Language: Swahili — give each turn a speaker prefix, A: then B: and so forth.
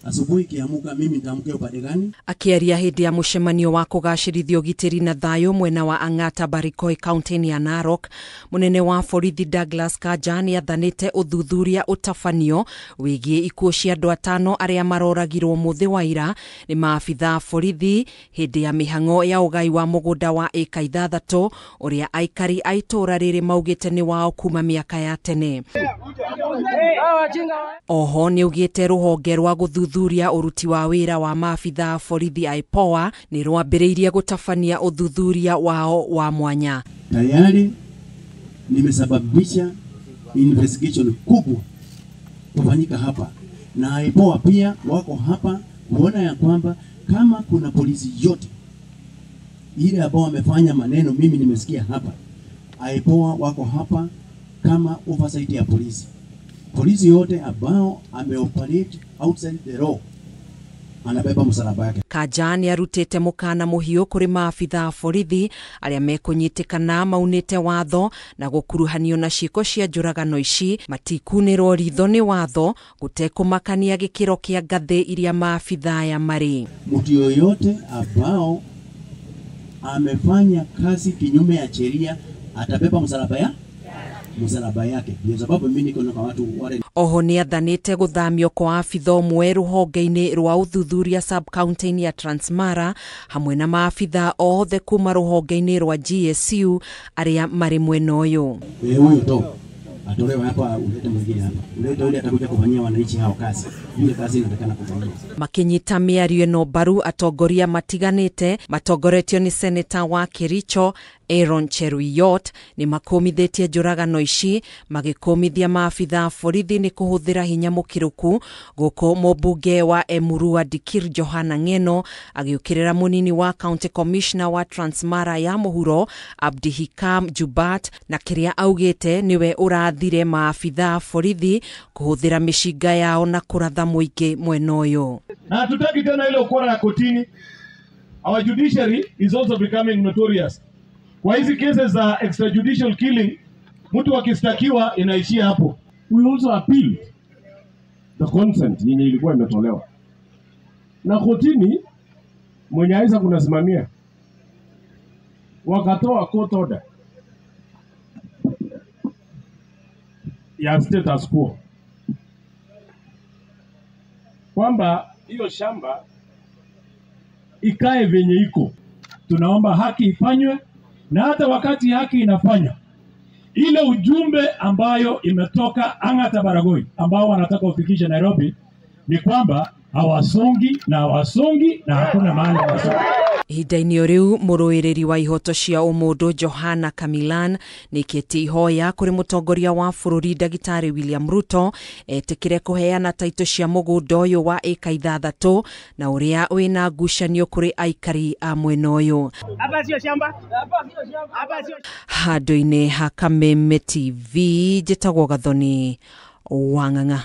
A: Asubuhi kiamuka mimi nitaamkia upande gani?
B: Akiaria hindi ya mucemanio wa kugacirithia ugitiri na thayo mwena wa Ang'ata Barikoi kaunti ya Narok, munene wa borithi Douglas Kanja niathanite uthuthuria utabanio wigie ikuo cia andu atano aria maroragirwo muthi wa ira ni maabitha borithi hindi ya mihango ya ugai wa mugunda wa eka 6 uria aikari a itura riri maugite ni wao kuma miaka ya tene. Oho niugite ruhonge rwa guthuthuria uruti wa wira wa maabitha borithi IPOA ni rwambiriirie gutabania uthuthuria wao wa mwanya.
A: Tayari nimesababisha investigation kubwa kufanyika hapa, na IPOA pia wako hapa kuona ya kwamba kama kuna polisi yote ile ambao wamefanya maneno mimi nimesikia hapa, IPOA wako hapa kama oversight ya polisi. Polisi yote ambao ameoperate outside the law anabeba msalaba yake.
B: Kanja niarutite mukana muhiu kuri maabitha borithi aria mekunyitikana maunite watho na gukuruhanio na ciiko cia njuragano ici matikunirwo ritho ni watho gutekumakania gikiro kia ngathi iria maabitha aya mari.
A: Mtu yoyote ambao amefanya kazi kinyume ya sheria atabeba msalaba ya msalaba yake. Ndio sababu mimi niko na watu wale.
B: Oho niathanite guthamio kwa abitha ũmwe ruhonge-inĩ rwa uthuthuria sub county ya Transmara hamwe na maabitha othe kuma ruhonge-inĩ rwa GSU aria mari mwena ũyũ.
A: Huyu to atolewe hapa, ulete mwingine hapa, ulete yule atakuja kufanyia wananchi hao kazi, ile kazi inatakana kufanyia.
B: Makinyita mĩario ĩno mbaru atongoria matiganĩte matongoretio ni seneta wa Kericho Aaron Cheruiyot ni makomithĩtie njũragano ici magĩkũmithia maabitha borithi ni kũhũthĩra hinya mũkĩrũku gũkũ mũmbunge wa Emurua Dikir Johana Ng'eno agĩũkĩrĩra mũnini wa county commissioner wa Transmara ya mũhuro Abdihikam Jubat na kĩrĩa augĩte niwe ũrathire maabitha borithi kũhũthĩra mĩcinga yao na kũratha mũingĩ mwena ũyũ.
C: Na hatutaki tena ile ukora ya kotini. Our judiciary is also becoming notorious. Kwa hizi cases za extrajudicial killing, mtu akistakiwa inaishia hapo.
D: We also appealed the consent yenye ilikuwa imetolewa. Na kotini mwenye aisa kunasimamia wakatoa court order ya status quo kwamba hiyo shamba ikae venye iko.
C: Tunaomba haki ifanywe, na hata wakati haki inafanywa, ile ujumbe ambayo imetoka Ang'ata Baragoi ambao wanataka ufikishe Nairobi ni kwamba hawasongi na hawasongi na hakuna mahali hawasongi.
B: Ihinda-inĩ rĩu mũrũĩrĩri wa ihoto cia ũmũndũ Johana Kamilan nĩkĩtie ihoya kũrĩ mũtongoria wa bũrũri ndagĩtarĩ William Ruto etĩkĩre kũheana taitũ cia mũgũnda ũyũ wa ĩka 6 na ũrĩa wĩna ngucanio kũrĩ aikari a mwena ũyũ. Handũ-inĩ ha Kameme TV njĩtagwo Gathoni Wang'ang'a.